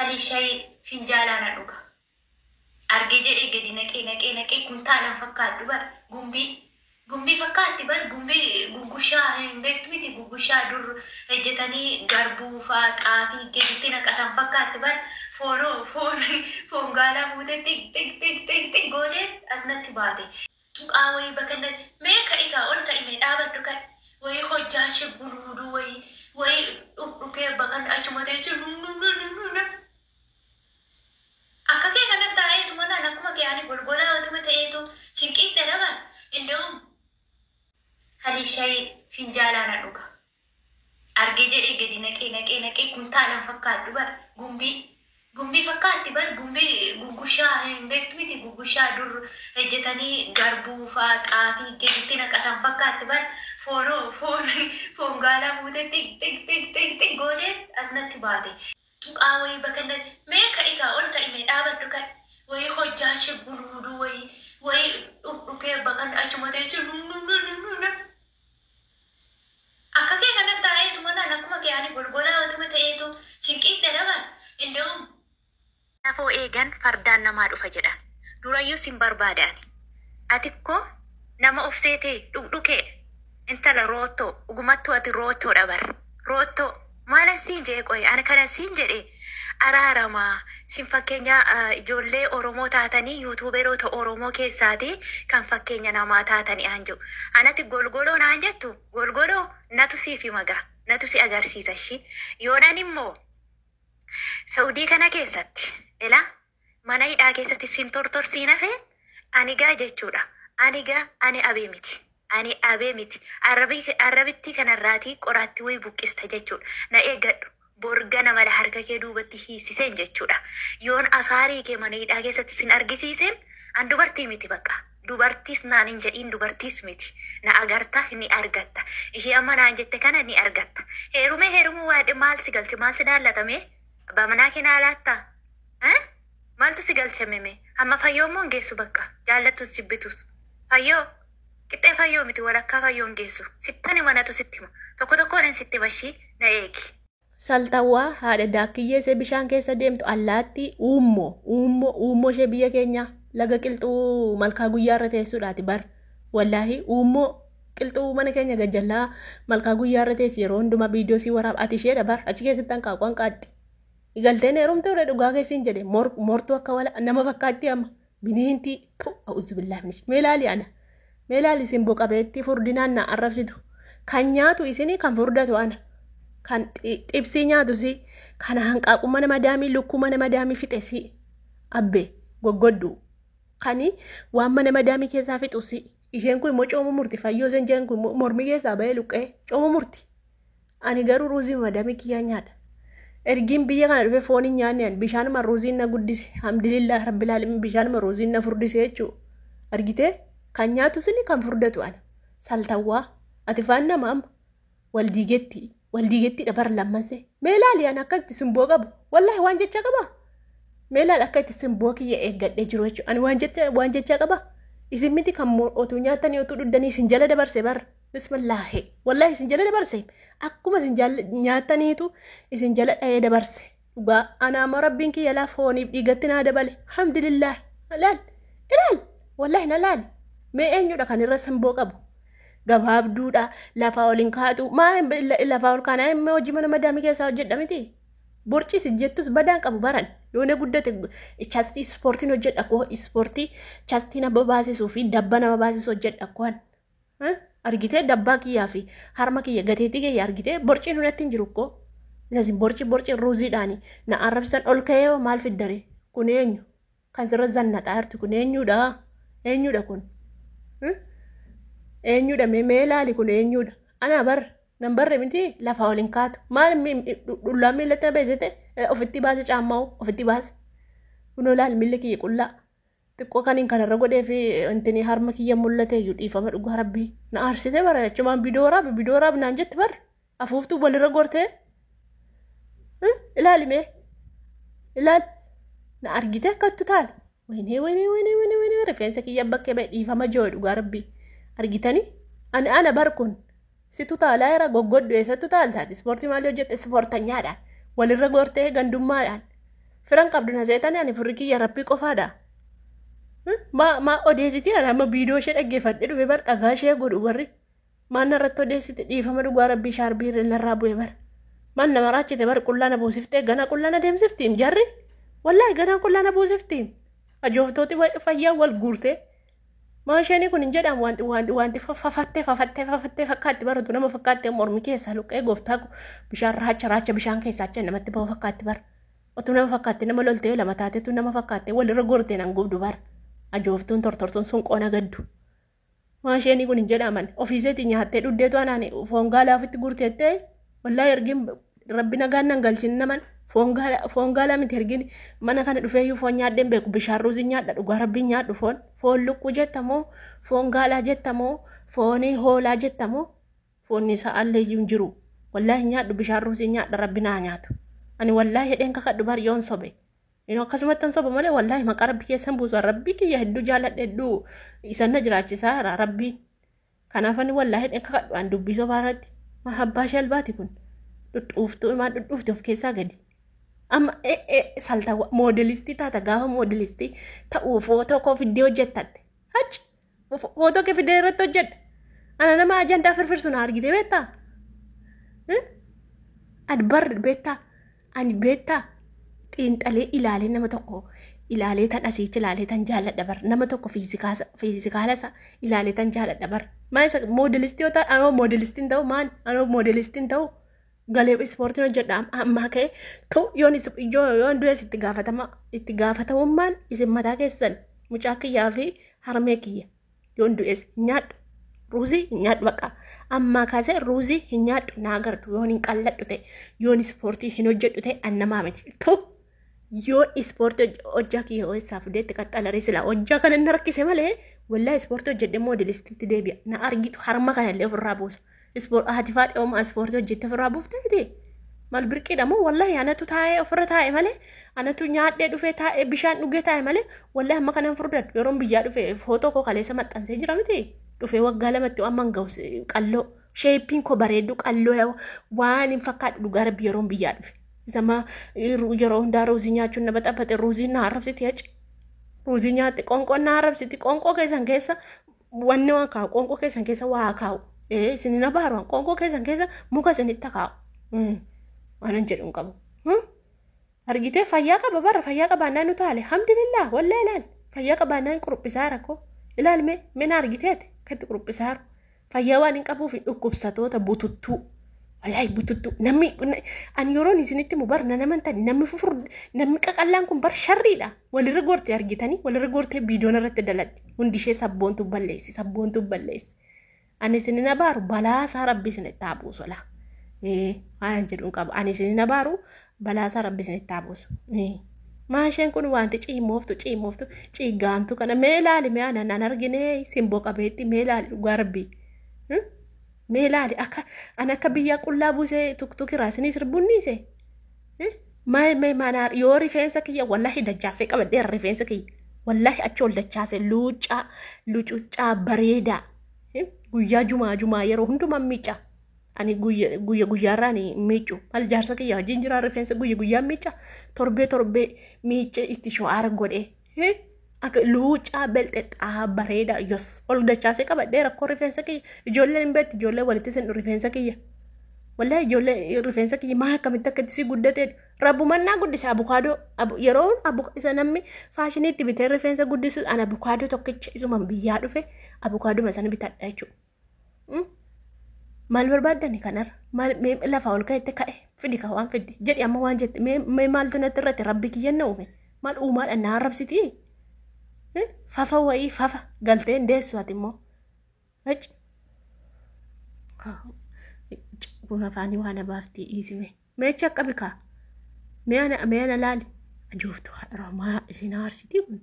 Haliif shayii finjaalaa na dhuga. Argee jedhee gadi naqee naqee naqee kuntaalan fakkaadhu bar gumbii gumbii fakkaatti bar gumbii gugushaa hin beektu miti gugushaa dur hojjetanii garbuu faa xaafii gaditti naqatan fakkaatti bar foonoo foon foon gaalaa fuutee xiq xiq xiq xiq xiq gootee as natti baate. Tuqaa wayii bakka mee ka'i kaa ol ka'i mee dhaabadhu ka'i wayii hojjaa ishee guluuluu wayii wayii dhukdhukee bakka achuma teessee. Akka kee kana taa'eetu manaan akkuma kee ani golgolaa otuma ta'eetu sinqiitti dhaban inda'uun haliif shayii finjaalaa na dhuga. Argee jedhee gadi naqee naqee naqee kuntaalan fakkaadhu bar gumbii gumbii fakkaatti bar gumbii gugushaa hin beektu miti gugushaa dur hojjetanii garbuu faa xaafii gaditti naqatan fakkaatti bar foonoo foon foon gaalaa fuutee xiq xiq xiq xiq xiq gootee as natti baate. Tuqaa wayii bakka mee ka'i kaa ol ka'i mee dhaabadhu ka'i wayii hojjaa ishee guluuluu wayii wayii dhukdhukee bakka achuma teessee. Akka kee kana taa'eetu manaan akkuma kee ani golgolaa otuma ta'eetu sinqiitti dhaban inda'uun. Lafoo eegan fardaan namaa dhufa jedhan. Durayyuu sin barbaada ani. Ati ikkoo nama of seetee dhugdhukee intala roottoo dhugumattuu ati roottoodha bar. Roottoo maalan siin jedhe qoye ani kana siin jedhe araaramaa sin fakkeenya ijoollee Oromoo taatanii yuutuuberoota Oromoo keessaatii kan fakkeenya namaa taatanii aan jedhu. Anati golgoloo naan jettu golgoloo natu siif himagaa natu si agarsiisa ishii. Yoonan immoo Saudii kana keessatti ila mana hidhaa keessatti sin tortorsiin hafe ani gaa jechuudha. Ani gaa ani abee miti. Ani abee miti. Arrabittii kanarraatii qoraatti wayii buqqista jechuudha. Na eeggadhu. Borgana mala harka kee duubatti hiisiseen jechuudha. Yoon asaarii kee mana hidhaa keessatti sin argisiiseen an dubartii miti bakka. Dubartiis naan hin jedhiin dubartiis miti. Na agarta ni argatta. Ishee amma naan jette kana ni argatta. Heerumee heerumuu waadhe maal si galche maal si daallatame? Abbaa manaa kee naa laattaa? Eh? Maaltu si galche meme? Amma fayyoo immoo hin geessu bakka. Jaallattus jibbitus. Fayyoo qixxee fayyoo miti walakkaa fayyoo hin geessu. Sittani manatu sitti hima. Tokko tokkoon sitti bashii na eegi. Saltawwaa haadha daakkiyyee ishee bishaan keessa deemtu allaattii uummoo uummoo uummoo ishee biyya keenya laga qilxuu malkaa guyyaa irra teessuudhaati bar. Wallaahi uummoo qilxuu mana keenya gajjallaa malkaa guyyaa irra teessi yeroo hundumaa viidiyoo sii waraab ati isheedha bar achi keessatti hanqaaquu hanqaatti. Galteen heerumte udha dhugaa keessin jedhe mortuu akka wala nama fakkaatti amma bineentii a'uuzu billaahi minish mee ilaali ana mee ilaali isin boqabeetti furdinaan na arrabsitu kan nyaatu isinii kan furdatu ana kan xibsii nyaatu si kan hanqaaquu mana madaamii lukkuu mana madaamii fixe si abbe goggoddu kani waan mana madaamii keessaa fixu si isheen kun immoo cooma murti fayyoo isheen jeen kun mormi keessaa bahee luqqee cooma murti ani garuu ruuzii madaamii kiyyaa nyaadha. Ergiin biyya kana dhufe foon hin nyaanne ani bishaanuma ruuziin na guddise alhamdulillah rabbil alamin bishaanuma ruuziin na furdise jechuudha. Argitee kan nyaatu sini kan furdatu ana saltawwaa ati faan nama amma waldiigetti waldiigettiidha bara lammanse mee ilaali ani akka itti simboo qabu wallaahi waan jecha qaba mee ilaali akka itti simboo kiyya eeggadhee jiru jechuudha ani waan jecha qaba isin miti kan otuu nyaattanii otuu dhuddanii isin jala dabarse bara bismillaahi wallaahi isin jala dabarse akkuma isin nyaattaniitu isin jala dha'ee dabarse dhugaa anaama rabbiin kiyya laa fooniif dhiigatti naa dabale alhamdulillah ilaal ilaal wallaahi na laal mee eenyudha kan irra simboo qabu gabaabduudha lafaa ol hin kaatu maa lafaa ol kaanaa immoo hojii mana madaamii keessaa hojjedha miti borcis jettus badaan qabu baran yoo na guddate chastii ispoortiin hojjedha koo ispoortii chastii nama baasisuu fi dabba nama baasisu hojjedha koon argitee dabbaa kiyyaa fi harma kiyya gateettii kiyya argitee borciin hunatti hin jiru koo isin borci borci ruuziidhaani na arrabsitan ol ka'ee maal fiddare kun eenyu kan sirra zannaxaa jirtu kun eenyudha eenyudha kun eenyudha mee ilaali kun eenyudha ana bar nan barre miti lafaa ol hin kaatu maal dhullaan miillatti beesete ofitti baase caammaa'u ofitti baase kunoo laal miilli kiyya qullaa xiqqoo kan hin kanarra godhee fi intini harma kiyya mul'ate iyyuu dhiifama dhugaa rabbii na aarsite bara jechumaan bidoo waraabi bidoo waraabi naan jette bara afuuftuu walirra gortee ilaali mee ilaali na argite akkattu taala waynee waynee waynee waynee waynee rifeensa kiyya bakkee ba'e dhiifama jiru dhugaa rabbii argitanii ani ana bar kun situ taalaa jira goggodhu eessattu taaltaati ispoortii maalii hojjette ispoortanyaadhaan walirra gortee gandummaadhaan Firan qabdu na seetanii ani firri kiyya rabbii qofaadha. Maa maa odeessiti ani amma viidiyoo ishee dhaggeeffadhee dhufe bar dhagaa ishee godhu barri. Maan narratti odeessiti dhiifama dhugaa rabbii shaarbii narraa bu'e bara. Maal nama raachite bar qullaa na buusiftee gana qullaa na deemsiftiin jarri. Wallaahi gana qullaa na buusiftiin. Ajooftooti fayyaa wal guurtee. Maa isheen kun hin jedhamu wanti wanti wanti fafattee fafattee fafattee fakkaatti baratu nama fakkaatti mormi keessaa luqqee gooftaa bishaan raacha raacha bishaan keessaa achi namatti bahu fakkaatti bara. Otuu nama fakkaatti nama loltee lama taatetu nama fakkaatti walirra gortee nan gubdu bara. Ajooftuun tortortuun sun qoona gaddu. Maa isheen kun hin jedhaman ofiiseetii nyaattee dhugdeetu anaan foon gaalaa ofitti guurteettee wallaahi ergiin rabbi nagaan nan galchin naman foon gaalaa miti ergin mana kana dhufeeyyuu foon nyaadheen beeku bishaan ruuzii nyaadha dhugaa rabbiin nyaadhu foon foon lukkuu jettamoo foon gaalaa jettamoo foon hoolaa jettamoo foonni isaa alleeyyuu hin jiru wallaahi nyaadhu bishaan ruuzii nyaadha rabbi naa nyaatu ani wallaahi hedheen kakadhu bar yoon sobe Inni akkasumatti hin soba malee wallaahi maqaa rabbi keessan buusu rabbi kiyya hedduu jaalladhe hedduu isan na jiraachisaa rabbiin kanaaf ani wallaahi hedheen kakadhu an dubbii sobaa irratti maa abbaa ishee albaati kun dhudhuuftuu maa dhudhuufte of keessaa gadi. Amma salta moodelistii taata gaafa moodelistii ta'uu footoo koo fiddee hojjettatte. Hachi footoo kee fiddee irratti hojjedha. Ana nama ajandaa firfirsu na argite beektaa? Ani bar beektaa? Ani beektaa? Xiinxalee ilaalee nama tokko ilaalee tan asiichi ilaalee tan jaalladha bar nama tokko fiizikaala isaa ilaalee tan jaalladha bar. Maa isa moodelistii yoo ta'an anoo moodelistiin ta'u maal anoo moodelistiin ta'u galee ispoortiin hojjedha ammaa ka'e tu yoon yoon du'es itti gaafatama itti gaafatamummaan isin mataa keessan mucaa kiyyaa fi harmee kiyya yoon du'es hin nyaadhu ruuzii hin nyaadhu baqa ammaa kaasee ruuzii hin nyaadhu naa agartu yoon hin qalladhu ta'e yoon ispoortii hin hojjedhu ta'e an namaa miti tu yoon ispoortii hojjaa kiyya ho'essaa fideetti qaxxalaree silaa hojjaa kana inni rakkise malee wallaa ispoortii hojjedhe moodelistiitti deebi'a na argitu harma kanallee ofirraa buusa. Haati faaxee homaa ispoortii hojjette ofirraa buufte miti. Maal birqiidha moo wallaahi anatu taa'ee ofirra taa'e malee anatu nyaadhee dhufee taa'ee bishaan dhugee taa'e malee wallaahi amma kanan furdadhu yeroon biyyaa dhufe footoo koo kaleessa maxxansee jira miti. Dhufee waggaa lamatti amma hin ga'u qalloo sheeppiin koo bareedduu qalloo waan hin fakkaadhu dhugaa rabbi yeroon biyyaa dhufe. Isama yeroo hundaa ruuzii nyaachuun na baxaphate ruuziin na arrabsiti haci. Ruuzii nyaatte qoonqoon na arrabsiti qoonqoo keessan keessa wanni waan kaa'u qoonqoo keessan keessa waa kaa'u. Isin hin abaaru qoonqoo keessan keessa muka isinitti kaa'u. Waan hin jedhu hin qabu. Argitee fayyaa qaba bara fayyaa qabaannaa nu taale alhamdulillah wallaahi ilaal fayyaa qabaannaa hin quruphisaa rakkoo ilaal mee mee na argiteeti akkatti quruphisaa fayyaa waan hin qabuuf dhukkubsatoota bututtuu. Wallaahi bututtuu namni ani yeroon isinitti himu bar na naman tani namni fufur namni qaqallaan kun bar sharriidha walirra gortee argitanii walirra gortee biidoon irratti daladhe hundi ishee sabboontu balleessi sabboontu balleessi. Ani isin hin abaaru balaasaa rabbi isinitti haa buusu laa. Waan jedhu hin qabu ani isin hin abaaru balaasaa rabbi isinitti haa buusu. Maa isheen kun wanti ciimooftu ciimooftu ciiggaamtu kana mee ilaali mee anan an argine simboo qabeetti mee ilaali dhugaa rabbii. Mee ilaali akka an akka biyyaa qullaa buusee tuktukiraa isinii sirbuun dhiise. Maal mee maanaa yoo rifeensa kiyya wallaahi dachaasee qabadheera rifeensa kiyya wallaahi achi ol dachaasee luuccaa lucuccaa bareedaa. Guyyaa jumaa jumaa yeroo hundumaa miica. Ani guyya guyyaarraa ni miicu. Maal jaarsa kiyya wajjin jiraa rifeensa guyya guyyaa miica. Torbee torbee miice itti sho'aara godhee. Akka luucaa belxexxaa bareedaa yos ol dachaasee qabadhee rakkoo rifeensa kiyya. Ijoolleen hin beektu ijoollee walitti sin rifeensa kiyya. Wallaahi ijoollee rifeensa kiyya maa akkamitti akka itti si guddatee rabbumannaa guddisa abukaadoo yeroo isa namni faashiniitti bitee rifeensa guddisu an abukaadoo tokkicha isuma biyyaa dhufe abukaaduma sana bitadha jechuudha. Maal barbaaddani kanarra maal mee lafaa ol ka'etti ka'e fidi ka waan fidde jedhi amma waan jette mee maaltu natti irratti rabbi kiyya na uume maal uumaadhaan na arrabsitii fafa wayii fafa galtee hin deessu ati immoo. Kun afaanii waan abaaftii dhiisime. Meecha akka bikaa. Mee ana laali. Ajooftuu haadha maa isin aarsitii kun.